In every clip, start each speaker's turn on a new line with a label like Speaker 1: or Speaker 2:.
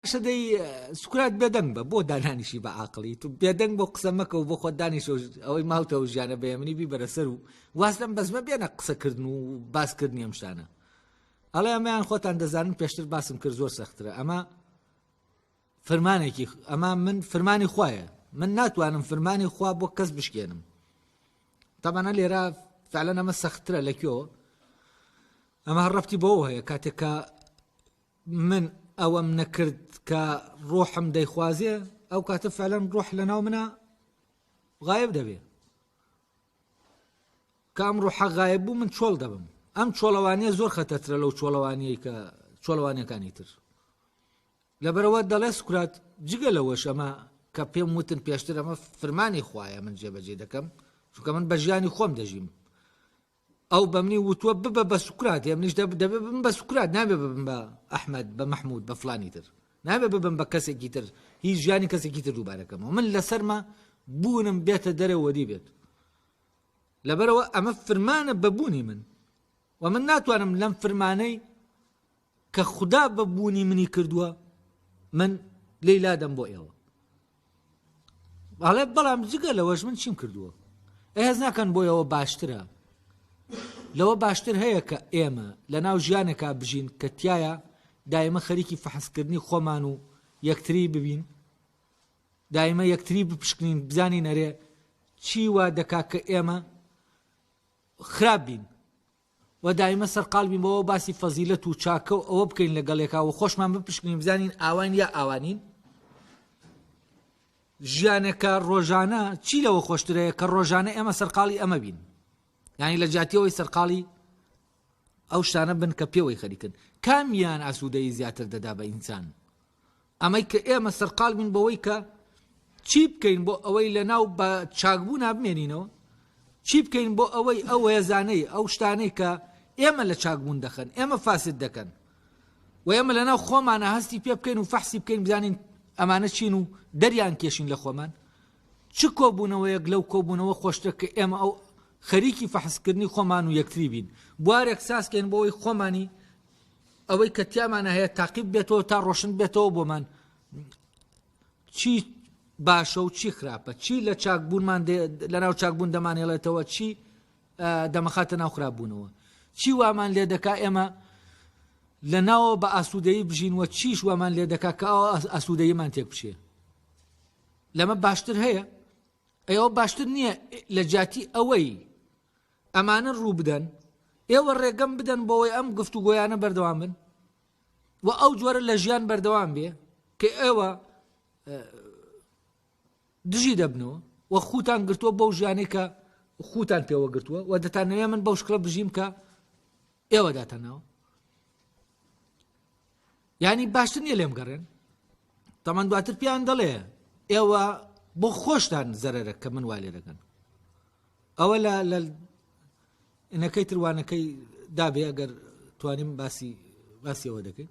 Speaker 1: باشە دەی سوکرات بێدەنگ بە بۆ دانانیشی بە عاقڵی تو بێدەنگ بۆ قسە مەکە و بۆ خۆت دانیشە و ئەوەی ماوتەوە ژیانە بە یەمنی بیبەرە سەر و واز لەم بەزمە بێنە قسەکردن و باسکردنی ئەم شتانە ئەڵێ ئەمەیان خۆتان دەزانن پێشتر باسم کرد زۆر سەخترە ئەمە فرمانێکی ئەمە من فرمانی خوایە من ناتوانم فرمانی خوا بۆ کەس بشکێنم تەمانە لێرە فعلەن ئەمە سەخترە لە کوێوە ئەمە هەر ڕەبتی بەوە هەیە کاتێک کە من ئەوەم نەکرد کە ڕۆحم دەیخوازێ ئەو کاتە فعلەن ڕۆح لە ناو منە غایب دەبێ کە ئەم ڕۆحە غایب بوو من چۆڵ دەبم ئەم چۆڵەوانیە زۆر خەتەترە لەو چۆڵەوانیەی کە چۆڵەوانیەکانی تر لەبەرئەوە دەڵێ سوکرات جگە لەوەش ئەمە کە پێم وتن پێشتر ئەمە فرمانی خوایە من جێبەجێ دەکەم چونکە من بە ژیانی خۆم دەژیم ئەو بەمنی وتووە ببە بە سوکرات منیش دەبێ ببم بە سوکرات نابێ ببم بە ئەحمد بە مەحمود بە فلانی تر نابێ ببم بە کەسێکی تر هیچ ژیانی کەسێکی تر دووبارەکەمەوە من لەسەرمە بوونم بێتە دەرەوە دی بێت لەبەرەوە ئەمە فرمانە بەبوونی من و من ناتوانم لەم فرمانەی کە خودا بە بوونی منی کردووە من لێی لادەم بۆ ئێوە ئەڵێ بەڵام جگە لەوەش من چیم کردووە ئێز ناکەن بۆ ئەوە باشترە لەوە باشتر هەیە کە ئێمە لە ناو ژیانێکا بژین کە تایە دایمە خەریکی فەحسکردنی خۆمان و یەکتری ببین دایمە یەکتری بپشکنین بزانین ئەرێ چی وا دەکا کە ئێمە خراپ بین و دایمە سەرقاڵ بین بەوە باسی فەزیلەت و چاکە و ئەوە بکەین لەگەڵێکا و خۆشمان بپشکنین بزانین ئاواین یا ئاوانین ژیانێکە ڕۆژانە چی لەوە خۆشترەیە کە ڕۆژانە ئێمە سەرقاڵی ئەمە بین یعنی لە جاتیەوەی سەرقاڵی ئەو شتانە بن کە پێوەی خەریکن کامیان ئاسوودەی زیاتر دەدا بە ئینسان ئەمەی کە ئێمە سەرقاڵ بین بەوەی کە چی بکەین بۆ ئەوەی لە ناو بە چاکبوونا بمێنینەوە چی بکەین بۆ ئەوەی ئەو هێزانەی ئەو شتانەی کە ئێمە لە چاکبوون دەخەن ئێمە فاسد دەکەن و ئێمە لە ناو خۆمانە هەستی پێ بکەین و فەحسی بکەین بزانین ئەمانە چین و دەریان کێشین لە خۆمان چ کۆبوونەوەیەک لەو کۆبوونەوە خۆشترە کە ئێمە ئەو خەریکی فەحسکردنی خۆمان و یەکتری بین بوارێک سازکەین بۆ ئەوەی خۆمانی ئەوەی کە تیامانە هەیە تاقیب بێتەوە تا ڕۆشن بێتەوە بۆمان چی باشە و چی خراپە چی لە چاکبوونمان لە ناو چاکبوون دەمانێڵێتەوە چی دەمەخاتە ناو خراپبوونەوە چی وامان لێ دەکا ئێمە لە ناوە بە ئاسوودەیی بژین و چیش وامان لێ دەکا کە ئەو ئاسوودەییمان تێک بچێ لەمە باشتر هەیە ئەوە باشتر نییە لە جیاتی ئەوەی ئەمانە ڕوو بدەن، ئێوە ڕێگەم بدەن بۆوەی ئەم گفتوگۆیانە بەردەوام بن و ئەو جۆرە لە ژیان بەردەوام بێ کە ئێوە دژی دەبنەوە و خوتان گرتووە بەو ژیانەی کە خوتان پێوە گرتووە و دەتانەوێ من بەو شکڵە بژیم کە ئێوە داتەناوە یعنی باشتر نییە لێم گەڕێن تەمان دواتر پیان دەڵێ ئێوە بۆ خۆشتان زەرەرە کە من وا لێ دەکەن ئەوە لە لە نەکەی تروانەکەی دابێ ئەگەر توانیم باسی باسیەوە دەکەین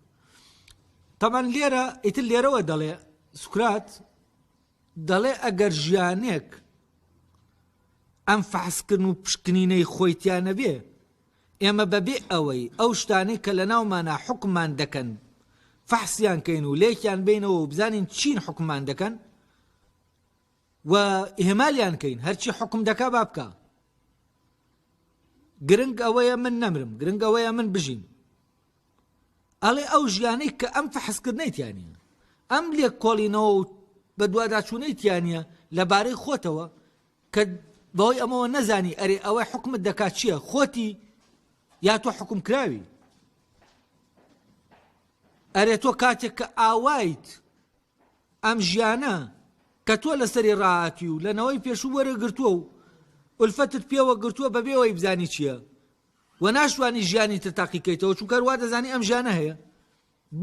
Speaker 1: تەمان لێرە ئیتر لێرەوە دەڵێ سوکرات دەڵێ ئەگەر ژیانێک ئەم فەحسکردن و پشکنینەی خۆی تیا نەبێ ئێمە بەبێ ئەوەی ئەو شتانەی کە لە ناومانە حکومان دەکەن فەحسیان کەین و لێکیان بینەوە و بزانین چین حکومان دەکەن و ئیهمالیان کەین هەرچی حوکم دەکا با بکا گرنگ ئەوەیە من نەمرم گرنگ ئەوەیە من بژیم ئەڵێ ئەو ژیانەی کە ئەم فەحسکردنەی تیانە ئەم لێک کۆڵینەوە و بەدواداچوونەی تیانە لەبارەی خۆتەوە کە بەهۆی ئەمەوە نەزانی ئەرێ ئەوەی حکومت دەکات چییە خۆتی یا تۆ حکوم کراوی ئەرێ تۆ کاتێک کە ئاوایت ئەم ژیانە کە تۆ لەسەری ڕاهاتی و لە نەوەی پێشوو وەرەگرتووە و ئولفەتت پێوە گرتووە بەبێ ئەوەی بزانی چییە و ناشتوانی ژیانی تر تاقیکەیتەوە چونکە وا دەزانی ئەم ژیانە هەیە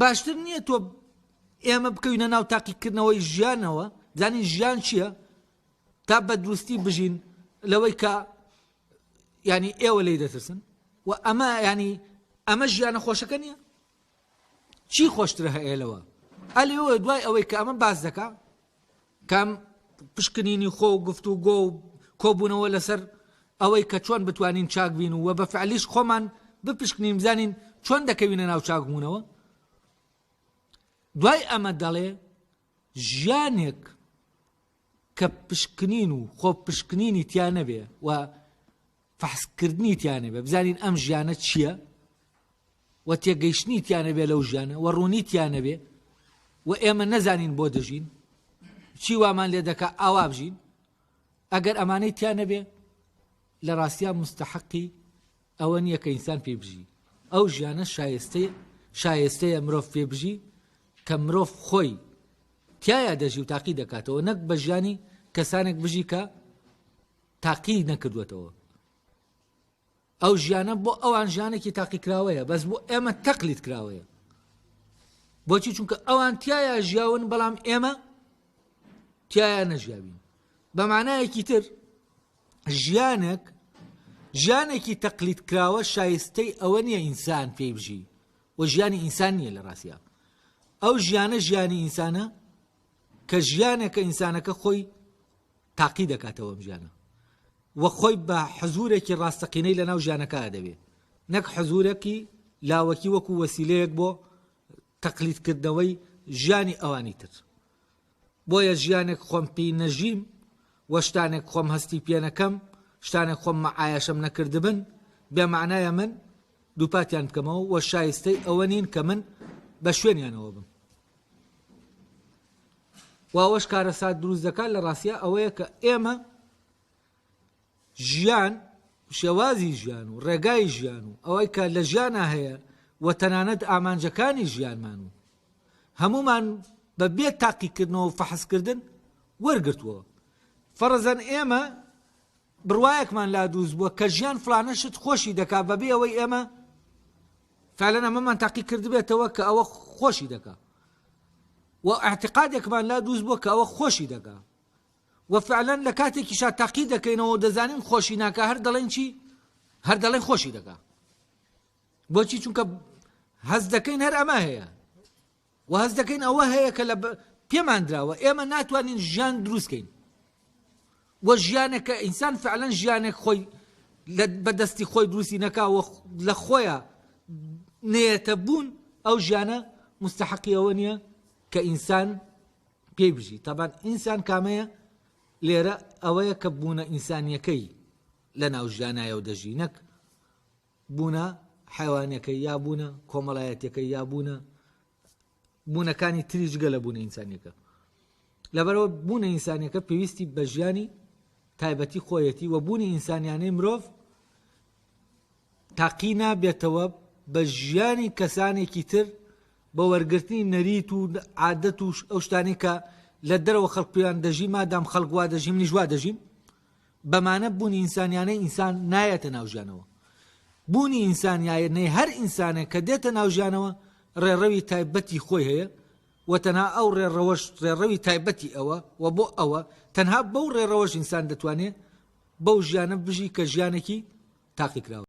Speaker 1: باشتر نییە تۆ ئێمە بکەوینە ناو تاقیکردنەوەی ژیانەوە بزانین ژیان چییە تا بە دروستی بژین لەوەی کە ینی ئێوە لی دەترسن و ئەمە ینی ئەمە ژیانە خۆشەکە نییە چی خۆشترە هەیە لەوە؟ ئەلێوە دوای ئەوەی کە ئەمە باس دەکا کام پشکنینی خۆ و گفت و گۆ و کۆبوونەوە لەسەر ئەوەی کە چۆن بتوانین چاک بین و بە فعلیش خۆمان بپشکنین بزانین چۆن دەکەوینە ناو چاکبوونەوە. دوای ئەمە دەڵێ ژیانێک کە پشکنین و خۆ پشکنینی تیا نەبێ و فەحسکردنی تیا نەبێ بزانین ئەم ژیانە چییە و تێگەیشتنی تیا نەبێ لەو ژیانە و ڕوونی تیا نەبێ و ئێمە نەزانین بۆ دەژین چی وامان لێ دەکا ئاوا بژین ئەگەر ئەمانەی تیا نەبێ لە ڕاستیا مستحقی ئەوە نییە کە ئینسان پێی بژی ئەو ژیانە شایستەیە شایستەیە مرۆڤ پێ بژی کە مرۆڤ خۆی تایە دەژی و تاقی دەکاتەوە نەک بە ژیانی کەسانێک بژی کە تاقی نەکردوێتەوە ئەو ژیانە بۆ ئەوان ژیانێکی تاقیکراوەیە بەس بۆ ئێمە تەقلید کراوەیە بۆچی چونکە ئەوان تایە ژیاون بەڵام ئێمە تایە نەژیاوین بە مانایەکی تر ژیانێک ژیانێکی تەقلید کراوە شایستەی ئەوە نییە ئینسان پێی بژی و ژیانی ئینسان نییە لە ڕاستیا ئەو ژیانە ژیانی ئینسانە کە ژیانێکە ئینسانەکە خۆی تاقی دەکاتەوە ئەم ژیانە و خۆی بە حزورێکی ڕاستەقینەی لە ناو ژیانەکە دەبێ نەک حزورێکی لاوەکی وەکو وەسیلەیەک بۆ تەقلیدکردنەوەی ژیانی ئەوانی تر بۆیە ژیانێک خۆم پێی نەژیم و شتانێک خۆم هەستی پێ نەکەم، شتانێک خۆم مەعایەشەم نەکردبن، بێ مەعنایە من دووپاتیان بکەمەوە و شایستەی ئەوە نین کە من بە شوێنیانەوە بم. و ئەوەش کارەسات دروست دەکات لە ڕاستیا ئەوەیە کە ئێمە ژیان، شێوازی ژیان و ڕێگای ژیان و ئەوەی کە لە ژیانا هەیە و تەنانەت ئامانجەکانی ژیانمان و هەموومان بە بێ تاقیکردنەوە و فەحسکردن وەرگرتووە. فەرزەن ئێمە بڕوایەکمان لا دروست بووە کە ژیان فڵانە شت خۆشی دەکا بەبێ ئەوەی ئێمە فعلەن ئەمەمان تاقی کردبێتەوە کە ئەوە خۆشی دەکا و ئاعتقادێکمان لا دروست بووە کە ئەوە خۆشی دەکا وە فعلەن لە کاتێکیشا تاقی دەکەینەوە و دەزانین خۆشی ناکا هەر دەڵێن چی هەر دەڵێن خۆشی دەکا بۆچی چونکە هەست دەکەین هەر ئەمە هەیە و هەست دەکەین ئەوە هەیە کە لە پێمان دراوە ئێمە ناتوانین ژیان دروستکەین وە ژیانێک کە ئینسان فعلەن ژیانێک خۆی بەدەستی خۆی دروستی نەکا و لە خۆیان نێتە بوون ئەو ژیانە مستحقی ئەوە نییە کە ئینسان پێی بژی تەبان ئینسان کامەیە لێرە ئەوەیە کە بوونە ئینسانیەکەی لە ناو ژیانایە و دەژی نەک بوونە حیوانەکەی یا بوونە کۆمەڵایەتەکەی یا بوونە بوونەکانی تری جگە لە بوونە ئینسانیەکە لەبەرەوە بوونە ئینسانیەکە پێویستی بە ژیانی تایبەتی خۆیەتی و بوونی ئینسانیانەی مرۆڤ تاقی نابێتەوە بە ژیانی کەسانێکی تر بە وەرگرتنی نەریت و عادەت و ئەو شتانەی کە لە دەرەوە خەڵک پێیان دەژی مادام خەڵک وا دەژی منیش وا دەژیم بەمانە بوونی ئینسانیانەی ئینسان نایەتە ناو ژیانەوە بوونی ئینسانیانەی هەر ئینسانێک کە دێتە ناو ژیانەوە ڕێڕەوی تایبەتی خۆی هەیە و تەنها ئەو ڕێڕەوەش ڕێڕەوی تایبەتی ئەوە و بۆ ئەوە تەنها بەو ڕێڕەوەش ئینسان دەتوانێت بەو ژیانە بژی کە ژیانێکی تاقیکراوە.